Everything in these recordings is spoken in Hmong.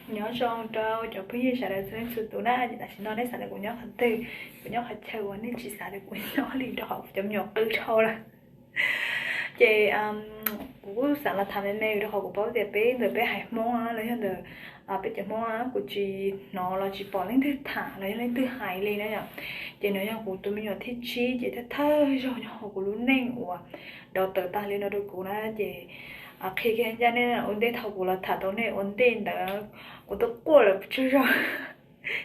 Nyob zoo rau cov phooj ywg sawv daws txhua leej txhua tus na, ces tam sim no nej xav tias kuv nyob qhov twg? Kuv nyob qhov chaw uas nej tsis xav tias kuv nyob li, rau qhov kuv cov me nyuam qw dhau lawm. Ces kuv kuj xav los tham me me rau qhov kuv paub tias peb ntawm peb haiv Hmoob los yog ntawm peb cov Hmoob kuv tsis hnov los tsis pom leej twg tham los yog leej twg hais li na yom. Ces nws yog kuv tus me nyuam thib tsib, ces thawj thawj zaug nyob hauv kuv lub neej uas dov tawm tag li no rau kuv na. Ces qhia kiag ncaj nej, ua ntej thaum kuv los tham tau nej ua ntej ntawd, kuv twb quaj lawm tsawg zaug.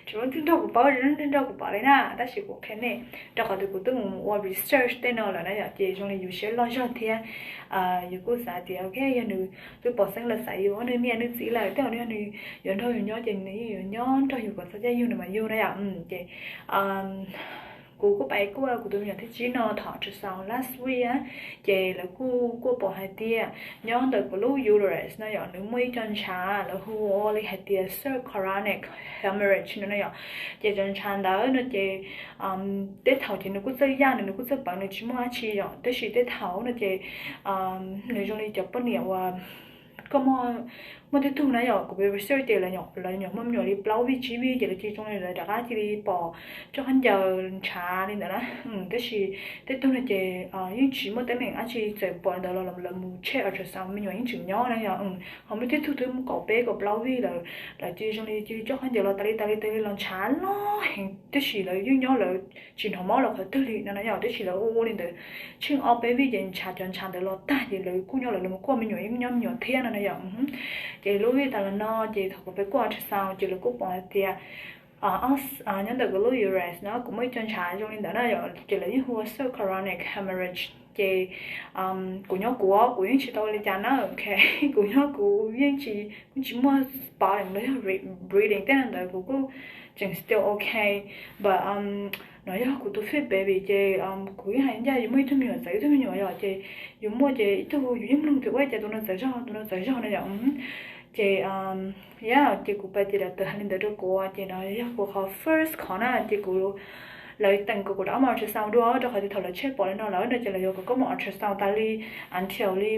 Tsis muaj leej twg nrog kuv paub, tsis muaj leej twg nrog kuv pom li na, tab sis kuv qhia nej rau qhov tias kuv twb mus ua research tej no lawm na yom, ces zoo li yus siab loj zog thiab. Yus kuj xav tias ok, yog nws twb pom xeeb los xav yus ua nws niam nws txiv lawm, tej zaum yog nws yuav nrog yus nyob ces nws yeej yuav nyob nrog yus kom txog caij yug nws mam yug na yom. Ces kuv kuj pais kuaj kuv tus me nyuam thib tsib no thaum ultrasound last week, ces lawv kuj kuaj pom hais tias nyob ntawm kuv lub uterus no yom, nws muaj ib co ntshav lawv hu ua li hais tias subchorionic hemorrhage no na yom. Ces cov ntshav ntawd no ces tej thaum ces nws kuj txawj yaj, nws nws kuj txawj pawv, nws tsis muaj dab tsi yom, tab sis tej thaum no ces nws zoo li cov poj niam uas koj muaj, muaj tej tug na yom, kuv pais research ces lawv nyuam muaj me nyuam li plaub vij tsib vij ces lawv cia li zoo li lawv rov qab cia li pom tsob khaub ncaws ntshav li ntawd na. Tab sis tej tug no ces yeej tsis muaj teeb meem dab tsi, txawm pom ntawd los lawv mus check ultrasound me nyuam yeej tseem nyob na yom. Ho muaj tej tug twb kaum peb kaum plaub vij lawm, lawv cia li zoo li cia li tsob khaub ncaws los tas li tas li tas li los ntshav loj heev, tab sis lawv yeej nyob, lawv tsis hnov mob los qhov twg li no na yom. Tab sis lawv ua ua li ntawd tsheej ob peb vij ces ntshav, cov ntshav ntawd los tag ces lawv kuj nyob, lawv los kuaj me nyuam yeej nyob me nyuam thiab no na yom. Ces lub vij tas los no ces thaum kuv pais kuaj ultrasound ces lawv kuj pom hais tias nyob ntawm kuv lub uterus no kuv muaj ib co ntshav zoo li ntawd na yom, ces lawv yeej hu ua subchorionic hemorrhage. Ces kuv nyob kuv, kuv yeej tsis tau ua li cas na, ok, kuv nyob kuv yeej tsis, kuj tsis muaj spotting los yog bleeding tej no ntawd, kuv kuj tseem still ok. But no yog kuv tus first baby ces kuv yeej hais ncaj yus muaj ib tug me nyuam txawv ib tug me nyuam yom, ces yus muaj ces ib tug yus yeej mloog tias ua cas tus no txawv zog, tus no txawv zog no yom. Ces yog ces kuv pais tias lawv tawm hais li ntawd rau kuv, ces no yog kuv qhov first qhov na, ces kuv, lawv teem kom kuv rov qab mus ultrasound dua, rau qhov tias thaum lawv check pom li no lawm no ces lawv yuav kom koj mus ultrasound tas li until li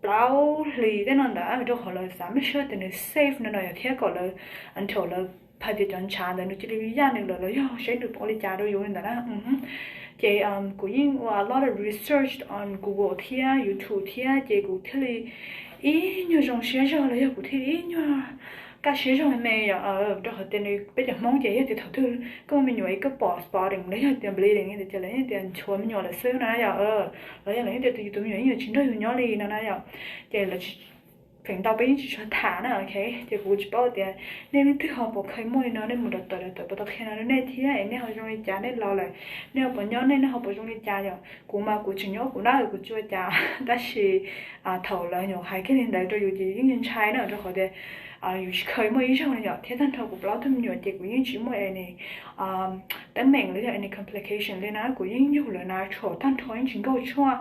plaub hlis tej no ntawd, rau qhov lawv xav make sure tias nws safe no no yom, thiab kom lawv, until lawv hais tias cov ntshav ntawd nws cia li yaj nws lawm los yog seb nws pom li cas rau yus li ntawd na. Ces kuv yeej ua a lot of research on Google thiab YouTube thiab, ces kuv thiaj li ib nyuag zoo siab zog los yog kuv thiaj li ib nyuag kaj siab zog me yom, rau qhov tias nws, peb cov Hmoob ces yog tias thaum twg koj muaj me nyuam es koj pom spotting los yog tias bleeding ces lawv yeej tias nchuav me nyuam lawm xwb no na yom, los yog lawv yeej tias tus, yus tus me nyuam yeej yuav tsis nrog yus nyob li no na yom. Ces lawv feem ntau peb yeej tsis tshua tham na, ok. Ces kuv tsis paub tias nej leej twg ho puas kheev muaj li no, nej mus doctor, doctor puas tau qhia no rau nej thiab es nej ho zoo li cas, nej laus lawm nej ho puas nyob, nej, nej ho puas zoo li cas yom. Kuv mas kuv tseem nyob kuv na, kuv tsis ua cas, tab sis thaum lawv nyuam hais kiag li ntawd rau yus ces yeej ntshai na, rau qhov tias yus tsis kheev muaj ib zaug no yom, thiab tag nrho kuv plaub tug me nyuam ces kuv yeej tsis muaj any teeb meem los yog any complication li na, kuv yeej yug lawv natural tag nrho, yeej tsis nkaug tshuaj.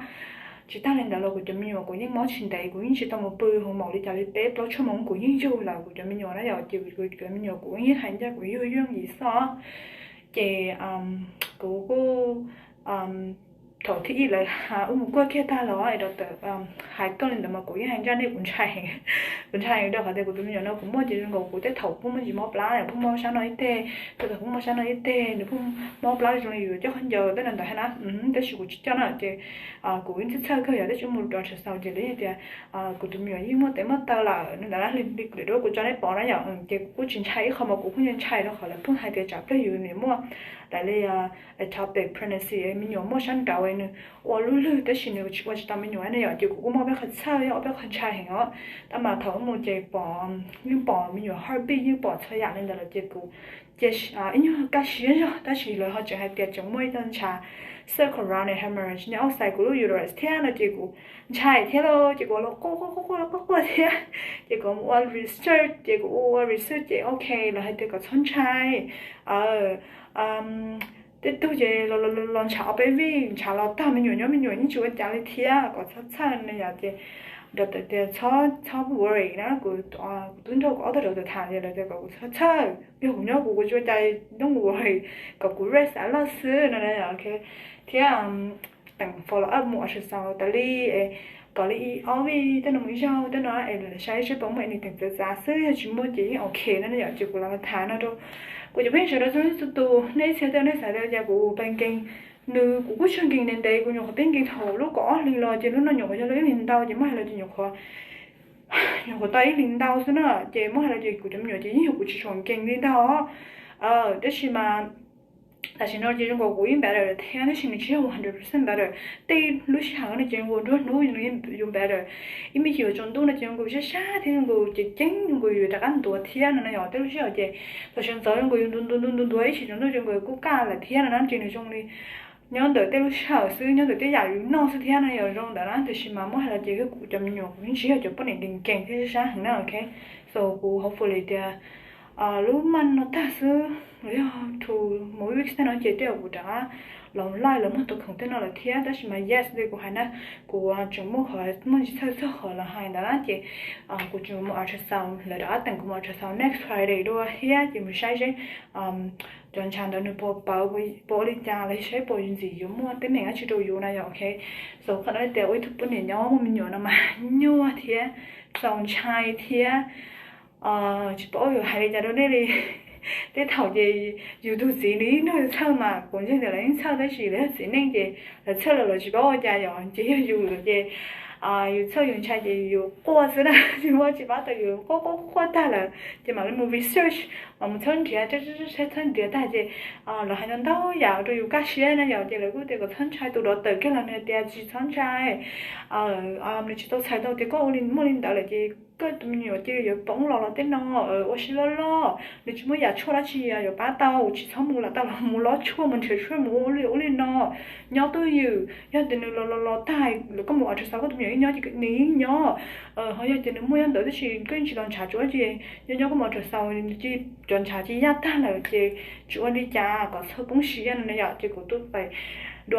Tsis tag li ntawd los kuv cov me nyuam kuv yeej mob tsis ntev, kuv yeej tsis tau mus pw hauv maum li cas li peb plaub tshuaj moos, kuv yeej yug lawv kuv cov me nyuam na yom, ces kuv cov me nyuam kuv yeej hais ncaj kuv yug yooj yim xwb. Ces kuv kuj, thaum thib ib lawv ua mus kuaj kiag tag los es doctor hais tuaj li ntawd mas kuv yeej hais ncaj nej, kuv ntshai, kuv ntshai rau qhov tias kuv tus me nyuam no kuv muaj ces zoo nkaus kuv tej thaum pheej muaj ntsis mob plab, pheej mob sab no ib teg, tej thaum pheej mob sab no ib teg, nws pheej mob plab zoo li yus coj khaub ncaws tej no ntawd thiab na. Tab sis kuv tsis coj na, ces kuv yeej txhawj txhawj kawg yom, tab sis mus rau ultrasound ces lawv yeej tias kuv tus me nyuam yeej muaj tes muaj taw lawm no ntawd na, li, li kuv thaum kuv tso nej pom na yom, ces kuv kuj tsis ntshai, ib qho mas kuv kuj ntshai rau qhov lawv pheej hais tias tsam pliag yus niam muaj daim li ectopic pregnancy, me nyuam muaj sab nraud nws ua lub lwg tab sis nws tsis ua tsis tau me nyuam na yom, ces kuv kuj muaj peb qhov txhawj, yog peb qhov ntshai heev os. Tab mas thaum mus ces pom, yeej pom me nyuam heartbeat, yeej pom txhua yam li ntawd lawm ces kuv cia ib nyuag kaj siab zog, tab sis lawv ho tseem hais tias tseem muaj ib co ntshav subchorionic hemorrhage nyob outside kuv lub uterus thiab no ces kuv ntshai thiab lauj, ces kuv los quaj quaj quaj quaj quaj thiab, ces kuv mus ua research, ces kuv ua research ces ok, lawv hais tias kom txhob ntshai. Tej tug ces los ntshav ob peb vij, ntshav los tag me nyuam nyob me nyuam yeej tsis ua cas li thiab, kom txhob txhawj no yom. Ces doctor tias txhob, txhob worry na, kuv, kuv twb nrog kuv ob tug doctor tham ces lawv tias kom kuv txhob txhawj, yog kuv nyob kuv, kuv tsis ua cas, don't worry, kom kuv rest a lot xwb no na yom. Thiab teem follow up mus ultrasound tas li, Kom li ob vij tej no mus ib zaug tej no es saib seb puas muaj anything txawv txav xwb, yog tsis muaj ces yeej ok no na yom. Ces kuv los tham no rau kuv cov phooj ywg sawv daws txhua leej txhua tus, nej ib txhia tej nej xav tias cas kuv pes nkees, nws kuv kuj tsis nkees ntev ntev, kuv nyuam qhuav pib nkees thaum lub kaum ob hlis los ces lub no nyuam qhuav yog lub ib hlis ntau ces muab hais los ces nyuam qhuav nyuam qhuav tau ib hlis ntau xwb na. Ces muab hais los ces kuv cov me nyuam ces yeej yog kuv tsis tshua nkees li ntau. Tab sis mas tam sim no ces zoo nkaus kuv yeej better thiab, tab sis nws tsis yog one hundred percent better. Tej lub sij hawm no ces zoo nkaus nruab hnub nws yeej better. Ib me chim yuav tsaus ntuj no ces zoo nkaus sab sab thiab zoo nkaus ces ceeb zoo nkaus yus rov qab ntuav thiab no na yom. Tej lub sij hawm ces tam sim ntxov zoo nkaus yus ntuav ntuav ntuav ntuav ntuav ib chim tsaus ntuj zoo nkaus kuj kaj lawm thiab no na. Ces nws zoo li nyob ntawm tej lub sij hawm xwb, nyob ntawm tej yam yus noj xwb thiab no yom, zoo ntawd na. Tab sis mas muab hais los ces kuv cov me nyuam kuv yeej tsis yog cov poj niam nkees nkees thiab sab sab heev na, ok. So kuv hopefully tias lub month no tag xwb los yog to mus week no ces tej zaum kuv rov qab los live los muag tus khoom tej no lawm thiab. Tab sis mas yes li kuv hais na, kuv tseem muaj qhov muaj ntsis txhawj txog qhov lawv hais ntawd na. Ces kuv tseem mus ultrasound, lawv rov qab teem kuv mus ultrasound next Friday dua thiab, ces mus saib seb cov ntshav ntawd nws puas pawv, puas ua li cas los saib puas ntxim yuav muaj teeb meem dab tsi rau yus na yom, ok. So qhov no tias ua ib tug poj niam nyob muaj me nyuam no mas nyuaj thiab txaus ntshai thiab tsis paub yuav hais li cas rau nej li. Tej thaum ces yus tus txiv nws yeej nrog yus txhawj mas kuv ntseeg tias lawv yeej txhawj, tab sis lawv yog txiv neej ces lawv txhawj los lawv tsis paub ua cas yom. Ces yog yus lawm ces yus txhawj yus ntshai ces yus quaj xwb na, tsis muaj tsis pab tau, yus quaj quaj quaj tag lawm ces mam li mus research, mam mus txhawb nrhiav, txhawb nrhiav tag ces lawv hais ntau ntau yam rau yus kaj siab na yom. Ces lawv kuj tias kom txhob ntshai, tus doctor kiag los nws tias tsis txhob ntshai, nws tsis tau txhais tau tias koj ua li muaj li ntawd lawm ces koj tus me nyuam cia li yuav poob los los tej no, ua si loj loj, nws tsis muaj yam tshuaj dab tsi yuav pab tau, tsis txhob mus lam tau los mus lov tshuaj, mus nrhiav tshuaj, mus ua li ub li no, nyob twj ywm. Yog tias nws los los los tag lawm koj mus ultrasound koj tus me nyuam yeej nyob, ces nws yeej nyob. Ho yog tias nws muaj nyob ntawd tab sis koj yeej tsis los ntshav tsuav ces nyob nyob koj mus ultrasound cov ntshav cia yaj tag lawm ces tsis ua li cas, kom txhob poob siab no na yom. Ces kuv tuaj pais dua